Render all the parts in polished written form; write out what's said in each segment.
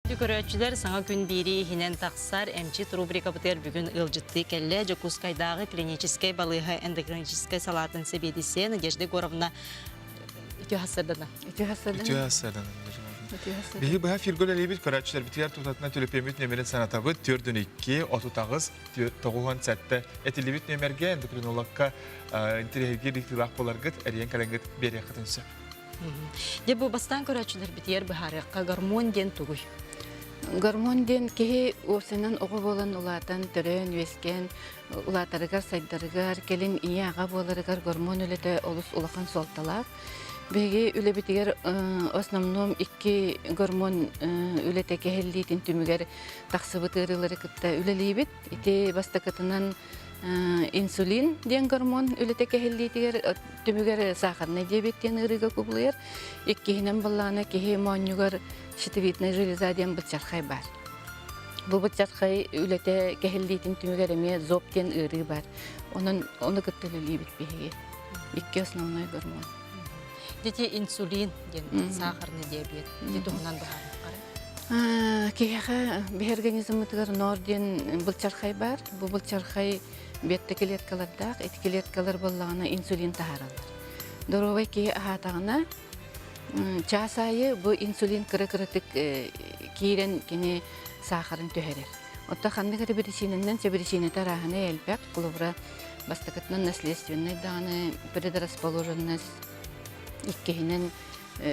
Көрөөччүлэр саҥа күн биирии иһинэн тахсар эмчит рубрикабытыгар бүгүн ыалдьыттыы кэллэ. Дьокуускайдааҕы клиническэй балыыһа эндокриническай салаатын сэбиэдиссэйэ Надежда Егоровна үтүө хассардана. Үтүө хассардана. Үтүө хассардана. Биһи быһа эфиргэ үлэлиибит көрөөччүлэрбитигэр тутатына төлөпүөммүт нөмерин санатабыт 4 2 38 97 этиллибит нөмергэ эндокринологка интэриэһиргиир ыйытыылаах буоларгыт эрийэн кэлэҥҥит биэриэххитин сөп. Дьэ бу бастаан көрөөччүлэрбитигэр быһаарыахха гормон диэн тугуй? Гормон диэн киһи уопсайынан оҕо буолан улаатан, төрөөн, үөскээн улаатарыгар, сайдарыгар, кэлин ийэ-аҕа буоларыгар гормон үлэтэ олус улахан суолталаах. Биһиги үлэбитигэр основном икки гормон үлэтэ кэһиллиитин түмүгэр тахсыбыт ыарыылары кытта үлэлиибит. Ити бастакытынан инсулин диэн гормон үлэтэ кэһиллиитигэр түмүгэр сахарный диабет диэн ыарыыга кубулуйар. Иккиһинэн буоллаҕына киһи моонньугар щитовидная железа диэн быччархай баар. Бу быччархай үлэтэ кэһиллиитин түмүгэр эмиэ зоб диэн ыарыы баар. Онон ону кытта үлэлиибит биһиги. Икки основной гормон. Дети инсулин диэн сахарный диабет. Ити туһунан быһаарыаххара. Киһиэхэ биһи организммытыгар ноор диэн былчархай баар. Бу былчархай бетта клеткалардаах. Ити клеткалар буоллаҕына инсулин таһаараллар. Доруобай киһи аһаатаҕына чаас аайы бу инсулин кыра-кыратык киирэн кини саахарын түһэрэр. Оттон ханнык эрэ биричиинэнэн биричиинэтэ арааһынай элбэх. Холобура, бастакытынан наследственнай даҕаны предрасположенность, иккиһинэн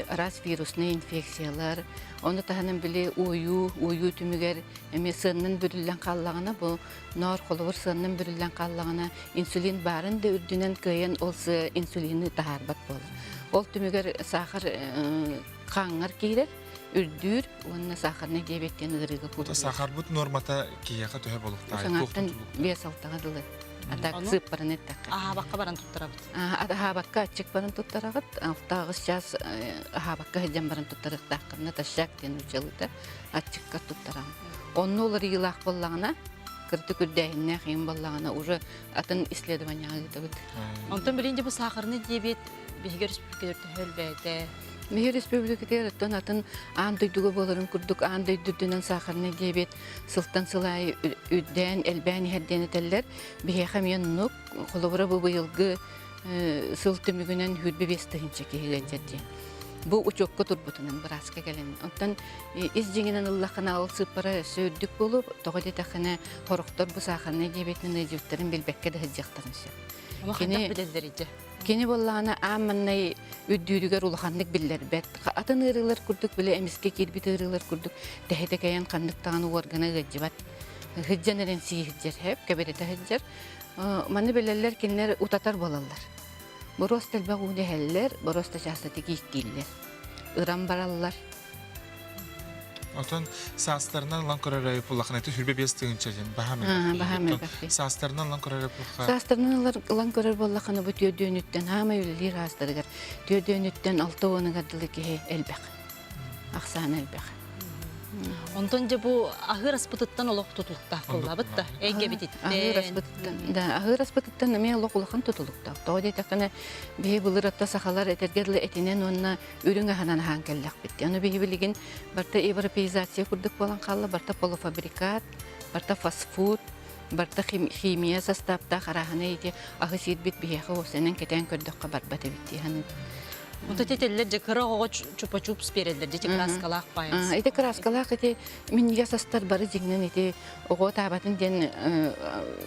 араас вируснай инфекциялар, ону таһынан били уойуу, уойуу түмүгэр эмиэ сыаннан бүрүллэн хааллаҕына, бу ноор холобур сыаннан бүрүллэн хааллаҕына, инсулин баарын да үрдүнэн кыайан ол сыа инсулины таһаарбат буолар. Ол түмүгэр саахар хааҥҥар киирэр, үрдүүр уонна сахарнай диабет диэн ыарыыга кубулуйар. Сахарбыт нуормата киһиэхэ төһө буолуохтааҕый? Саҥаттан 5-6-га дылы. А так сыыппараны эттэххэ. Аһаабакка баран туттарабыт. Аһаабакка аччык баран туттараҕыт. Алтааҕыс чаас аһаабакка сылдьан баран туттарыахтааххына тащак диэн учалыта аччыкка туттараҕын. Онно уларыйыылаах буоллаҕына, кырдык үрдээһиннээх иин буоллаҕына уже атын исследованияҕа ыытабыт. Онтон билин бу сахарный диабет биһиги республикалар төһө элбээтэ? Биһи республикатыгар оттон атын аан дойдуга буоларын курдук аан дойду үрдүнэн сахарный диабет сылтан сыл аайы үрдээн, элбээн иһэр диэн этэллэр. Биһиэхэ эмиэ оннук. Холобура бу быйылгы сыл түмүгүнэн 25 тыһыынча киһи ыалдьар диэн. Бу учуокка турбутунан бырааска кэлэн. Оттон ис дьиҥинэн ыллаххына ол сыыппара өссө үрдүк буолуо. Тоҕо диэтэххинэ сорохтор бу сахарный диабетынан ыалдьыбыттарын билбэккэ да сылдьыахтарын сөп. Кини билэллэр ичэ. Кини буоллаҕына аан маҥнай үрдүүрүгэр улаханнык биллэрбэт. Атын ыарыылар курдук били эмискэ киирбит ыарыылар курдук тэһитэ кэйэн ханнык даҕаны уоргана ыалдьыбат. Сылдьан эрэн сии сылдьар, һэп кэбирэтэ сылдьар. Маны билэллэр кинилэр утатар буолаллар. Боруоста элбэх ууну иһэллэр, боруоста чаастатык ииктииллэр. Ыран бараллар. Отон саастарынан ылан көрөр улахан эти сүрбэ 5 тыһыынча диэн баһаам Баһаам элбэх. Саастарынан ылан көрөр булха. Саастарынан ылан көрөр буоллахына бу түөрдүөнүттэн хаамай үлэлиир аастарыгар түөрдүөнүттэн алта уонугар дылы киһи элбэх. Ахсаана элбэх. Онтон дьэ бу аһыыр аспытыттан олох тутулуктаах буоллабыт да эйгэбититтэн. Аһыыр аспытыттан да аһыыр аспытыттан эмиэ олох улахан тутулуктаах. Тоҕо диэтэххинэ биһи былыр атта сахалар этэргэ дылы этинэн уонна үрүҥ аһынан аһаан кэллэхпит. Ону биһи билигин барыта европеизация курдук буолан хаалла, барыта полуфабрикат, барыта фастфуд, барыта химия састааптаах арааһынай ити аһы сиирбит биһиэхэ уопсайынан кэтээн көрдөххө барбат эбит дии саныыбын. Онто тетеллер же кыра оҕоҕо чупа-чупс береллер дьэ краскалаах паайыс. Ити краскалаах ити минньигэс астар бары дьиҥнэн ити оҕо таабатын диэн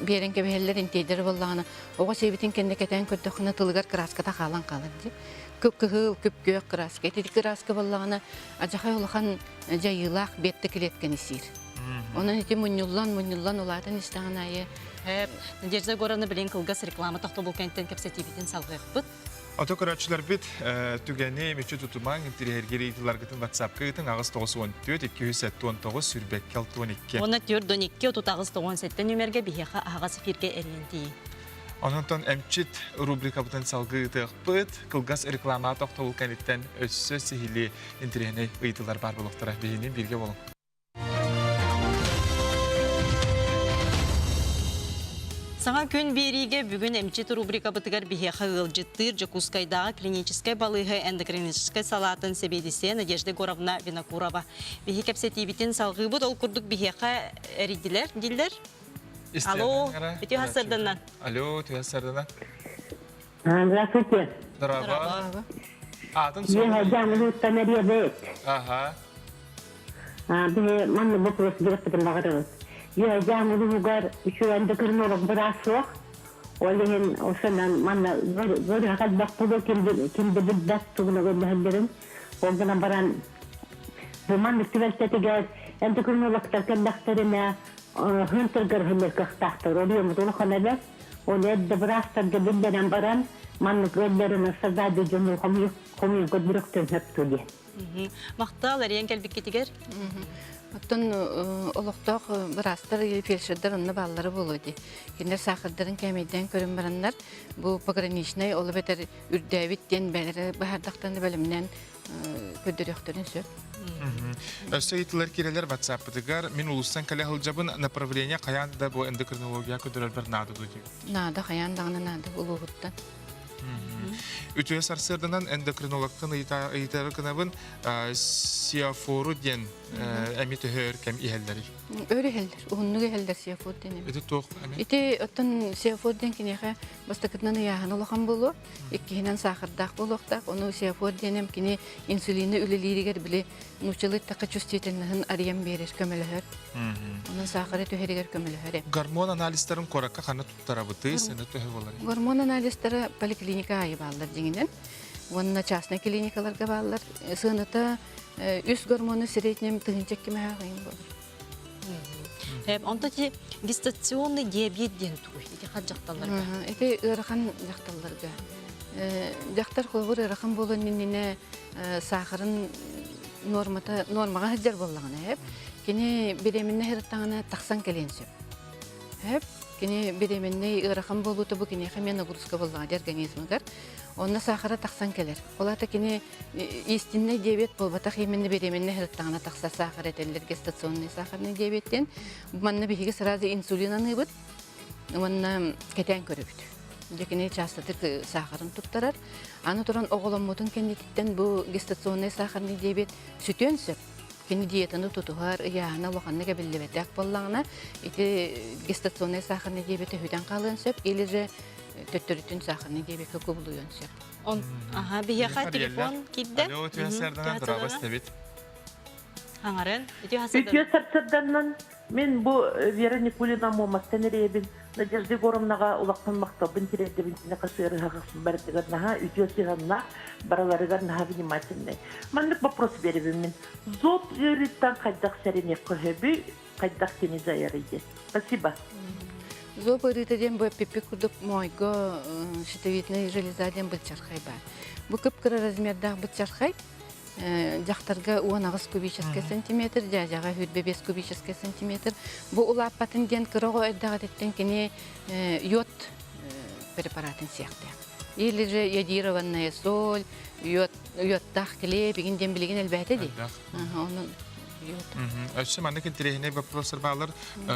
биэрэн кэбиһэллэр интиэйдэр буоллаҕына оҕо сиэбитин кэннэ кэтээн көрдөххүнэ тылыгар краската хаалан хаалар дии. Кып-кыһыл, күп-күөх краска. Ити краска буоллаҕына адьахай улахан дьайыылаах бетта клетканы сиир. Онон ити мунньуллан, мунньуллан улаатан истэҕин аайы Надежда Егоровна билин кылгас реклама тохтобул кэнниттэн кэпсэтиибитин салҕыахпыт. Ото көрөөччүлэрбит түгэни мүччү тутумаҥ, интириэһиргиир ыйытыыларгытын WhatsApp-ка ыытыҥ 8 94 279 сүүрбэккэ 62. Уонна 4 12 38 97 нүмергэ биһиэхэ аһаҕас эфиргэ эрийэн тиийиҥ. Онон эмчит рубрикабытын салгыы ыытыахпыт. Кылгас реклама тохтобул кэнниттэн өссө сиһилии интэриэһинэй ыйытыылар баар буолуохтара. Биһини бииргэ буолуҥ. Саҥа күн биэриигэ бүгүн эмчит рубрикабытыгар биһиэхэ ыалдьыттыыр Дьокуускайдааҕы клиническэй балыыһа эндокриническай салаатын сэбиэдиссэйэ Надежда Егоровна Винокурова. Биһи кэпсэтиибитин салҕыыбыт, ол курдук биһиэхэ эрийдилэр дииллэр. Алло, үтүө сарсыарданнан. Алло, үтүө сарсыарданнан. Здравствуйте. Здорово. Атын Я Жамлуттан эрийэбит. Ага. Биһи манна вопрос бирэппитин баҕарабыт. Я Жамлугар үчүгэй эндокринолог быраас суох. Ол иһин ошонон манна ыарыһах элбэх буолуо ким да билбэт тугуна көрдөһөллөрүн. Ол гынан баран бу маннык түбэлтэтигэр эндокринологтар кэллэхтэринэ хынтыргар хыннар кыахтаахтар. Ол иһин улахан эбэт. Ол эрдэ быраастарга биллэрэн баран, маннык ыалларын садаады дьону хомуйан көрдөрөхтөн сөптүү диэн. Махтал, эрийэн кэлбиккитигэр. Оттон олохтоох быраастар или фельдшердэр онно бааллара буолуо дии. Кинилэр саахардарын кээмэйдээн көрөн бараннар, бу пограничнай, ол эбэтэр үрдээбит диэн бэйэлэрэ быһаардахтарына бэлэмнээн көрдөрүөхтэрин сөп. Өссө ыйытылар киирэлэр WhatsApp-пытыгар мин улуустан кэлэ сылдьабын направление хайаан да бу эндокринология көрдөрөрбөр наада дуу диэбит. Наада, хайаан даҕаны наада улууһуттан. Үтүө сарсыарданан эндокринологтан ыйытары гынабын сиафору диэн эми төһө өр кэм иһэллэрий? Өр иһэллэр, уһуннук иһэллэр сиафор диэн эми. Ити туох эми? Ити оттон сиафор диэн киниэхэ бастакытынан ыйааһын улахан буолуо, Иккиһинэн саахардаах буолуохтаах. Ону сиафор диэним кини инсулины үлэлииригэр били нууччалыы эттэххэ чувствительноһын арыйан биэрэр, көмөлөһөр. Онон саахары түһэригэр көмөлөһөр. Гормон анализтарын куоракка ханна туттарабытый, сыана төһө буолар? Гормон анализтара поликлиника аайы бааллар дьиҥинэн. Уонна частный клиникаларга бааллар. Сыаната үс гормону среднем тыһыынча кимэһэ аҕыйын буолар. Онто ти гестационный диабет диэн тугуй? Ити хат дьахталларга. Ити ыарахан дьахталларга. Дьахтар холобур ыарахан буолан иннинэ саахарын нормата нормаҕа сылдьар буоллаҕына эп кини беременна сырыттаҕына тахсан кэлиэн сөп. Эп кини беременнэй ыарахан буолуута бу киниэхэ эмиэ нагрузка буоллаҕа дии организмыгар. Онно саахара тахсан кэлэр. Ол аата кини истинный диабет буолбатах именно беременна сырыттаҕына тахсар саахар этэллэр гестационный сахарный диабеттен. Манна биһиги сразу инсулин аныыбыт уонна кэтээн көрөбүт. Дьэ кини частотык саахарын туттарар. Аны туран оҕоломмутун кэнниттэн бу гестационный сахарный диабет сүтүөн сөп. Кини диетаны тутуһар, ыйааһына улаханнык эбиллибэтэх буоллаҕына, ити гестационный сахарный диабет өһүтэн хаалыан сөп или же төттөрүтүн сахарный диабекка кубулуйуон сөп. Он, аха, биһиэхэ телефон киирдэ. Алло, үтүө сарсыарданан дорообо истэбит. Хаҥарын, үтүө Үтүө сарсыарданан мин бу Вера Никулина Муоматтан эрийэбин. Надежда Егоровнаҕа улахан махталбын тириэрдэбин киниэхэ хасыарыһаҕас барытыгар наһаа үтүө сыһыаннаах, барыларыгар наһаа внимательнай. Маннык вопрос биэрэбин мин. Зоб ыарыыттан хайдах сэрэниэххэ сөбүй, хайдах кини дьайарый диэн. Спасибо. Зоб ыарыыта диэн бу эппиппит курдук моойго щитовидная железа диэн быччархай баар. Бу кып-кыра размердаах быччархай дьахтарга 18 кубическай сантиметр, дьээдьэҕэ 25 кубическай сантиметр. Бу улааппатын диэн кыра оҕо эрдэҕититтэн кини йод препаратын сиэхтээх. Или же йодированная соль, йод, йодтаах килиэп игин диэн билигин элбээтэ дии. Онон Өссө маннык интэриэһинэй боппуруостар бааллар.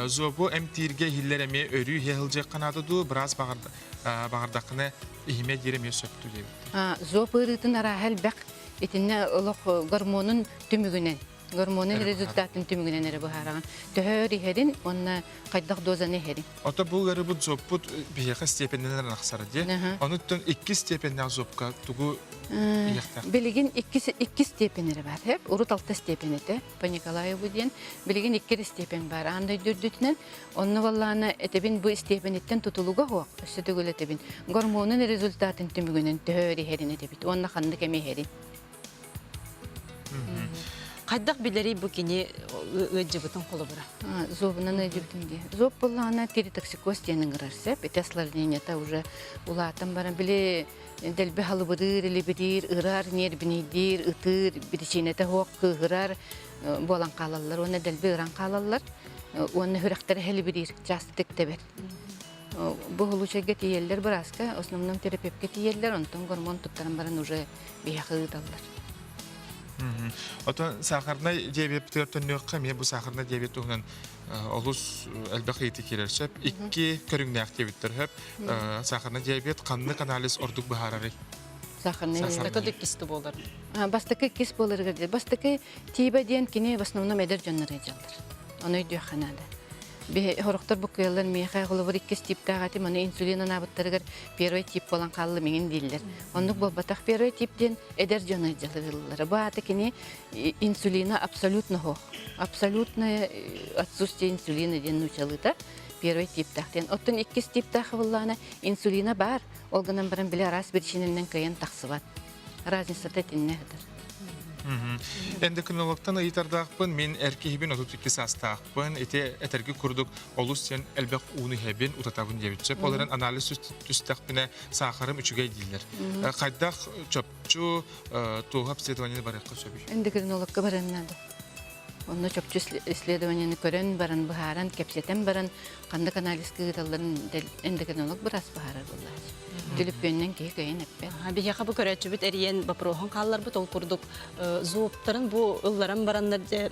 Зобу эмтииргэ иһиллэр эмиэ өрүү иһэ сылдьыахха наада дуу, быраас баҕардаххына иһимэ диир эмиэ сөп дуу диэбиттэр. Зоб ыарыытын арааһа элбэх. Итиннэ олох гормонун түмүгүнэн, гормонун результатын түмүгүнэн эрэ быһаараҕын. Төһө өр иһэрин уонна хайдах дозаны иһэрин. Ото бу ыарыыбыт зобпут биһиэхэ степеннэнэн арахсара дии. Онуттан икки степеннээх зобка тугу иһиэхтээх? Билигин икки степень эрэ бар. Урут алта степень этэ по Николаеву диэн. Билигин икки эрэ степень бар. Аан дойду үрдүтүнэн. Онно буоллаҕына этэбин бу степениттэн тутулуга суох. Өссө төгүл этэбин. Гормонун результатын түмүгүнэн төһө өр иһэрин этэбит. Уонна ханнык эми иһэрин. Хайдах билэрий бу кини ыалдьыбытын холобура? Зобунан ыалдьыбытын дии. Зоб буоллаҕына тиритоксикоз диэн ыҥырар сөп. Ити осложнениета уже улаатан баран били дэлби халыбырыыр, илибириир, ырар, нервнийдиир, ытыыр, биричиинэтэ суох кыыһырар буолан хаалаллар уонна дэлби ыран хаалаллар уонна сүрэхтэрэ хэлибириир, чаастык тэбэр. Бу случайга тиийэллэр бырааска, основном терапевтка тиийэллэр, онтон гормон туттаран баран уже биһиэхэ ыыталлар. Отон сахарнай диабеттыгар төннүөххэ эмиэ бу сахарнай диабет туһунан олус элбэх ыйытыы киирэр сөп. Икки көрүҥнээх диэбиттэр сөп. Сахарнай диабет ханнык анализ ордук быһаарарый? Сахарнай Бастакы иккис буолар. Бастакы иккис буоларыгар диэн. Бастакы тиибэ диэн кини в основном эдэр дьоннор ыалдьаллар. Ону өйдүөххэ наада. Хорохтор буккуйаллар миэхэ холобур иккис тииптээх этим, аны инсулин анаабыттарыгар первый тип буолан хааллым иҥин дииллэр. Оннук буолбатах первый тип диэн эдэр дьон ыалдьаллар. Бу аата кини инсулина абсолютно суох. Абсолютное отсутствие инсулина диэн нуучалыыта первый типтаах диэн. Оттон иккис типтаах хабыллаана инсулина баар, ол гынан баран били араас биричиинэнэн кыайан тахсыбат. Разницата итиннэ сытар. Эндокринологтан ыйытардаахпын, мин эр киһибин 32 саастаахпын, ити этэрги курдук олус сен элбэх ууну иһэбин, утатабын диэбит сөп. Ол эрэн анализ түстэхпинэ саахарым үчүгэй дииллэр. Хайдах чопчу туоһу обследование барыахха сөбүй? Эндокринологка баран надо. Онно чопчу исследованиены көрөн баран, быһааран, кэпсэтэн баран, ханнык анализка ыыталларын эндокринолог быраас быһаарар буоллааччы. Түлүппүөннэн киһи кыайан эппэт. Биһиэхэ бу көрөөччүбүт эрийэн боппуруоһун хаалларбыт, ол курдук зооптарын бу ылларан бараннар дьэ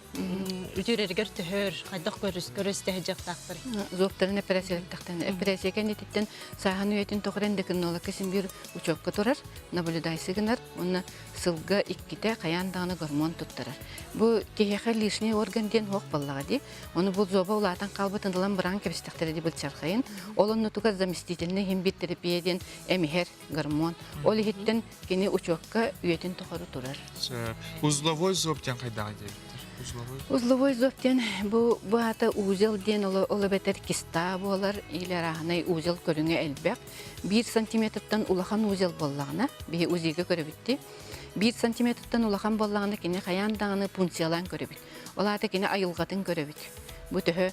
үтүөрэригэр төһөр, хайдах көрүс тэһдьэхтаахтар? Зооптарын эпэрээссийэлэттэхтэринэ, эпэрээссийэ кэннититтэн сааһын үйэтин тухары эндокринологка син биир учуокка турар, наблюдайсы гынар уонна сылга иккитэ хайаан даҕаны гормон туттарар. Бу киһиэхэ лишний орган диэн суох буоллаҕа дии. Ону бу зоба улаатан хаалбытын ылан быраан кэбистэхтэрэ дии былчархайын. Ол оннутугар заместительный иһин терапия диэн эмиһэр гормон. Ол иһиттэн кини учуокка үйэтин тухары турар. Узловой зоб диэн хайдаҕый диэбиттэр. Узловой. Узловой зоб диэн бу бу аата узел диэн ол эбэтэр киста буолар или арааһынай узел көрүҥэ элбэх. Биир сантиметртан улахан узел буоллаҕына, биһи УЗИга көрөбүт Биир сантиметртан улахан буоллаҕына кини хайаан даҕаны пункциялаан көрөбүт. Ол аата кини айылҕатын көрөбүт. Бу төһө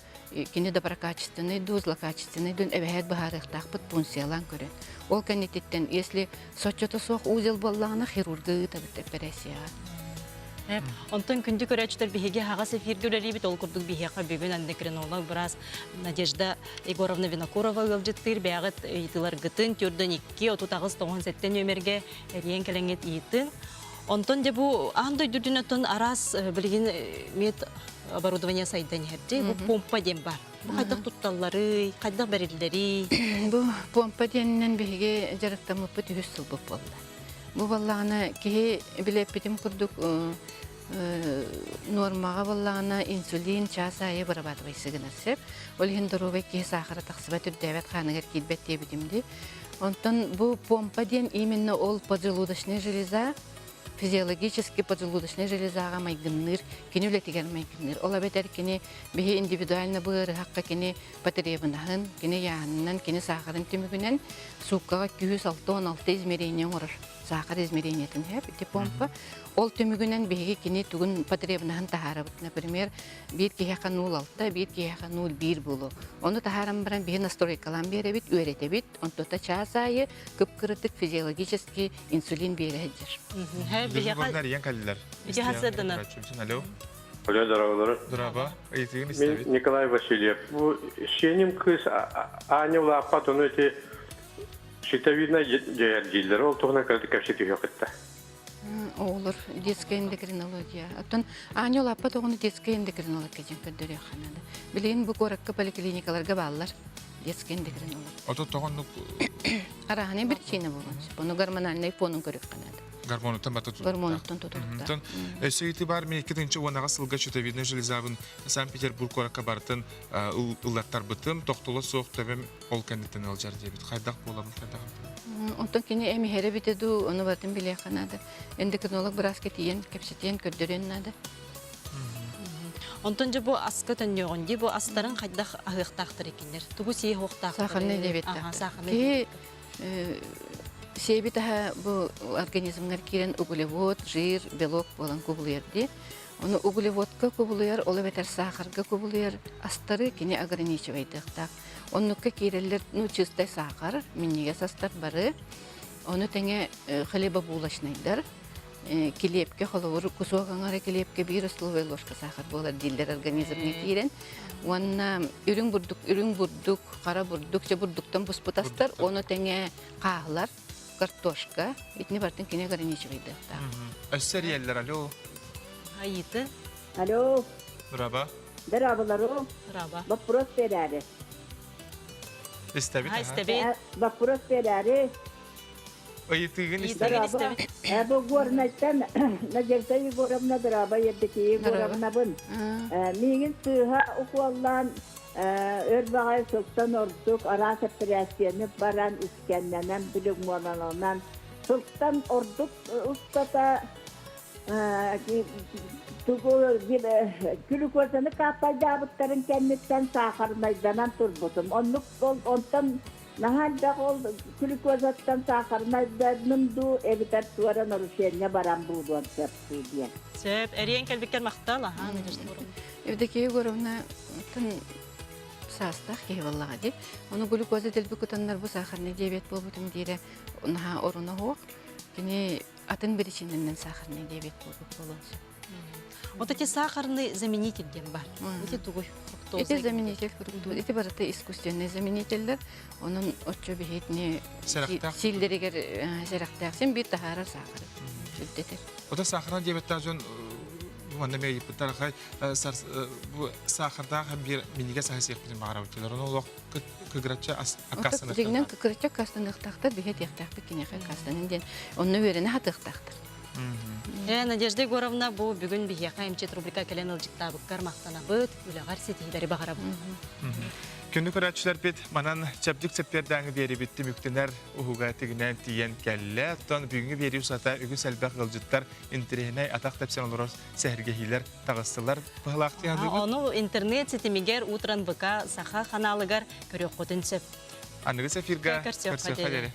кини доброкачественный дуу, злокачественный дуу эбэһээт быһаарыахтаахпыт пункциялаан көрөн. Ол кэнниттэн, если соччото суох узел буоллаҕына, хирурга ыытабыт эпэрээссийэҕэ. Онтон күндү көрөөччүлэр биһиги аһаҕас эфиргэ үлэлиибит. Ол курдук биһиэхэ бүгүн эндокринолог быраас Надежда Егоровна Винокурова ыалдьыттыыр. Бэйэҕит ыйытыыларгытын төрдөн 2 38 97 нүөмэргэ эрийэн кэлэҥҥит ыйытыҥ. Онтон дьэ бу аан дойду үрдүнэн оттон араас билигин мед оборудование сайдан иһэр. Дьэ бу помпа диэн баар. Бу хайдах тутталларый, хайдах бэриллэрий? Бу помпа диэнинэн биһиги дьарыктаммыппыт үһүс сылбыт буолла. Бу буоллаҕына киһи билэппитим курдук нуормаҕа буоллаҕына инсулин чаас аайы вырабатывайсы гынар сөп. Ол иһин доруобай киһи саахара тахсыбат үрдээбэт хааныгар киирбэт диэбитим дии. Онтон бу помпа диэн именно ол поджелудочная железа физиологически поджелудочная железаҕа майгынныыр, кини үлэтигэр майгынныыр. Ол эбэтэр кини биһи индивидуально бу ыарыһахха кини потребнаһын, кини ыйааһынынан, кини саахарын түмүгүнэн сууккаҕа 266 измерение оҥорор. Саахар измерениетин иһэр ити помпа. Ол түмүгүнэн биһиги кини тугун потребнаһын таһаарабыт. Например, биир киһиэхэ 0,6, биир киһиэхэ 0,1 буолуо. Ону таһааран баран биһи настройкалаан биэрэбит, үөрэтэбит. Онтута чаас аайы кып-кыратык физиологический инсулин биэрэ сылдьар. Биһиэхэ ийэн кэллилэр. Алло. Алло, здоровалары. Здорово. Ыйытыгын истэбит. Николай Васильев. Бу сиэним кыыс Аня улааппат, ону ити щитовидная дьайар дииллэр. Ол туһунан кыратык кэпсэтиһиэххит Оҕолор детская эндокринология. Оттон Аня улааппат оҕону детская эндокринология диэн көрдөрүөххэ наада. Билигин бу куоракка поликлиникаларга бааллар детская эндокринолог. Ото тоҕоннук Арааһынай причина буолуон сөп. Ону гормональнай фонун көрүөххэ наада. Гормонуттан бата тутулуктаах. Гормонуттан тутулуктаах. Өссө ити бар мен 2010 сылга щитовидная железабын Санкт-Петербург куоракка бартын ыллаттарбытым, тохтоло суох төбөм ол кэнниттэн ыалдьар диэбит. Хайдах буолабын, хайдах Онтон кини эмиһэрэ битэ дуу, ону барытын билиэххэ наада. Эндокринолог бырааска тиийэн, кэпсэтиэн, көрдөрүөн наада. Онтон дьэ бу аска төннүөҕүн дии, бу астарын хайдах аһыахтаахтар экиннэр? Тугу сиэ уохтаахтар? Сахарный диабеттаахтар. Киһи сиэбит аһа бу организмҥар киирэн углевод, жир, белок буолан кубулуйар дии. Ону углеводка кубулуйар, ол эбэтэр саахарга кубулуйар астары кини ограничивайдыахтаах. Оннукка киирэллэр, ну, чистай саахар, минньигэс астар бары. Ону тэҥэ хлебобулочнайдар, килиэпкэ холобур кусок аҥара килиэпкэ биир столовая ложка саахар буолар дииллэр организмҥа киирэн. Уонна үрүҥ бурдук, үрүҥ бурдук, хара бурдук, чэ бурдуктан буспут астар, ону тэҥэ хааһылар, картошка, итини барытын кини ограничивайдыахтаах. Өссө эрийэллэр, алло. Айыты. Алло. Драба. Драbalару. Драба. Вопрос берәри. Истэбит. Истэбит. Вопрос берәри. Ыйытыгын истэбит. Бу Горнайтан Надежда Егоровна Драба Евдокия Егоровнабын. Миигин сыыһа укуоллаан өр баҕайы сылтан ордук араас эппэрээссийэни баран искэннэнэн билигмуонанан сылтан ордук устата глюкозаны кааппайдаабыттарын кэнниттэн саахарнайданан турбутум. Оннук онтон наһаа элбэх ол глюкозаттан саахарнайданным дуу эбэтэр туора нарушение баран буолуон сөп дуу диэн. Сөп, эриэн кэлбиккэр махтал, аһаа, Надежда Егоровна. Евдокия Егоровна саастаах киһи буоллаҕа дии. Ону глюкоза дэлби кутаннар бу сахарный диабет буолбутум диирэ наһаа оруна суох. Кини атын биричиинэнэн сахарный диабет буолбут буолуон сөп. Вот эти сахарный заменитель диэн бар. Ити тугуй? Ити заменитель фруктоза. Ити барыта искусственный заменителлэр. Онон оччо биһитини сииллэригэр сэрэхтээх. Син биир таһаарар сахары үрдэтэр. Ота сахарный диабеттаах дьон манна эмиэ ыйыппыттар бу сахардаах биир минньигэс аһы сиэхпитин баҕарабыт. Ону олох кыгыраччы аккаастаныахтаахтар. Дьиҥинэн кыгыраччы аккаастаныахтаахтар, биһи этиэхтээхпит киниэхэ аккаастанын диэн. Онно үөрэнэ сатыахтаахтар. Э, Надежда Егоровна, бу бүгүн биһиэхэ эмчит рубрика кэлэн ылдьыктаабыккар махтанабыт, үлэҕэр ситиһиилэри баҕарабыт. Күндү көрөөччүлэрбит, манан чэбдик сэппиэрдээҥи биэрибит түмүктэнэр уһуга тигинээн тиийэн кэллэ. Оттон бүгүҥҥү биэрии устата үгүс элбэх ыалдьыттар интэриэһинэй атах тэпсэн олорор сэһэргэһиилэр таҕыстылар. Быһалаахтыы аныыбыт. Ону интернет ситимигэр Утран ВК саха ханаалыгар көрүөххүтүн сөп. Аныгыс эфирга көрсүөххэ диэри.